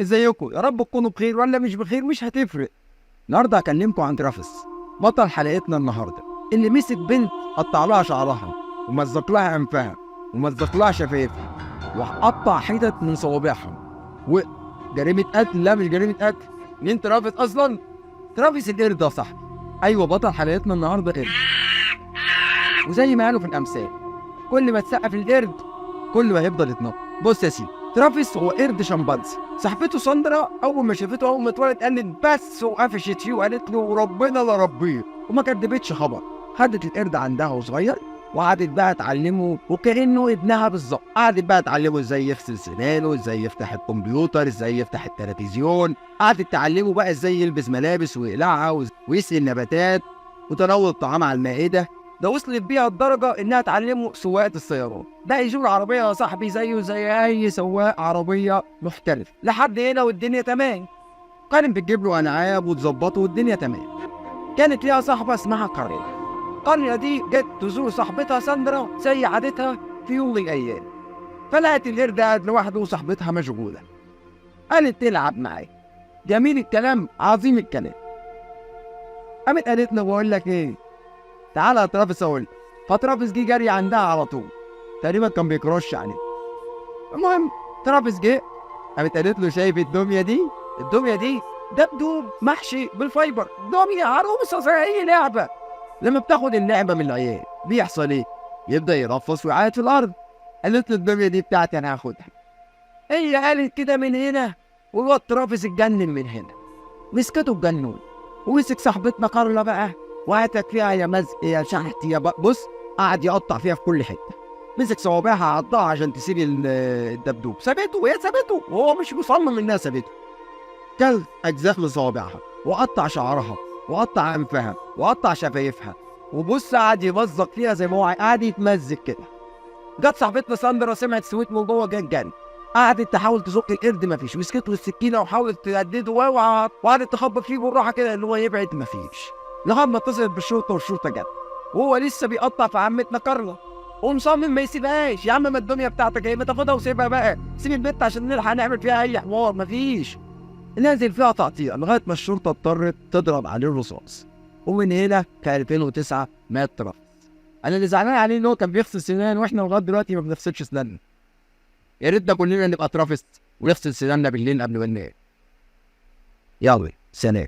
ازيكم؟ يا رب تكونوا بخير ولا مش بخير مش هتفرق. النهارده هكلمكم عن ترافيس بطل حلقتنا النهارده، اللي مسك بنت قطع لها شعرها ومزق لها انفها ومزق لها شفايفها وقطع حتت من صوابعها. وجريمة قتل؟ لا مش جريمة قتل. مين ترافيس اصلا؟ ترافيس القرد يا صاحبي. ايوه بطل حلقتنا النهارده قرد. وزي ما قالوا في الامثال، كل ما تسقف القرد كل ما هيفضل يتنطط. بص يا سيدي، ترافيس هو قرد شمبانزي. صاحبته ساندرا اول ما شافته اول ما اتولد قالت بس، وقفشت فيه وقالت له وربنا لا ربيه، وما كدبتش خبر. خدت القرد عندها وصغير وقعدت بقى تعلمه وكانه ابنها بالظبط. قعدت بقى تعلمه ازاي يغسل سنانه، ازاي يفتح الكمبيوتر، ازاي يفتح التلفزيون. قعدت تعلمه بقى ازاي يلبس ملابس ويقلعها ويسقي النباتات وتناول الطعام على المائدة. ده وصلت بيها الدرجة إنها تعلمه سواقة السيارات. ده يجيب العربية يا صاحبي زيه زي أي سواق عربية محترف. لحد هنا والدنيا تمام. كانت بتجيب له ألعاب وتظبطه والدنيا تمام. كانت ليها صاحبة اسمها قرية. قرية دي جت تزور صاحبتها ساندرا زي عادتها في يوم من الأيام. فلقت القرد قاعد لوحده وصاحبتها مشغولة. قالت تلعب معاه. جميل الكلام، عظيم الكلام. قامت قالت له بقول لك إيه، تعالى يا ترافيس اقول. فترافيس جه جري عندها على طول، تقريبا كان بيكرش عليه. المهم ترافيس جه، قامت قالت له شايف الدمية دي؟ الدمية دي دبدوب محشي بال fiber، دمية عروسه زي اي لعبه. لما بتاخد اللعبة من العيال بيحصل ايه؟ يبدا يرفص ويعيط في الارض. قالت له الدمية دي بتاعتي انا هاخدها. هي قالت كده من هنا والواد ترافيس اتجنن من هنا. مسكته الجنون ومسك صاحبتنا كارلا بقى وقعدت فيها يا مزق يا شحت يا بص، قعد يقطع فيها في كل حتة. مسك صوابعها عضها عشان تسيب الدبدوب. سابته وهي سابته وهو مش مصمم انها سابته. كل اجزاء من صوابعها وقطع شعرها وقطع انفها وقطع شفايفها، وبص قعد يمزق فيها زي ما هو قعد يتمزج كده. جت صاحبتنا ساندرا سمعت سويت من جوه، جت جري، قعدت تحاول تزق القرد مفيش. مسكت له السكينة وحاولت تهدده وقعدت تخبط فيه بالراحة كده ان هو يبعد، مفيش، لغاية ما اتصلت بالشرطة والشرطة جت وهو لسه بيقطع في عمتنا كارلا ومصمم ما يسيبهاش. يا عم ما الدنيا بتاعتك ايه، ما تاخدها وسيبها بقى، سيب البت عشان نلحق نعمل فيها اي حوار. مفيش، نازل فيها تقطيع لغاية ما الشرطة اضطرت تضرب عليه الرصاص. ومن هنا في 2009 مات ترافيس. انا اللي زعلان عليه ان هو كان بيغسل سنان واحنا لغاية دلوقتي ما بنغسلش سناننا. يا ريتنا كلنا نبقى ترافيس ونغسل سناننا بالليل قبل ما ننام. يلا سلام.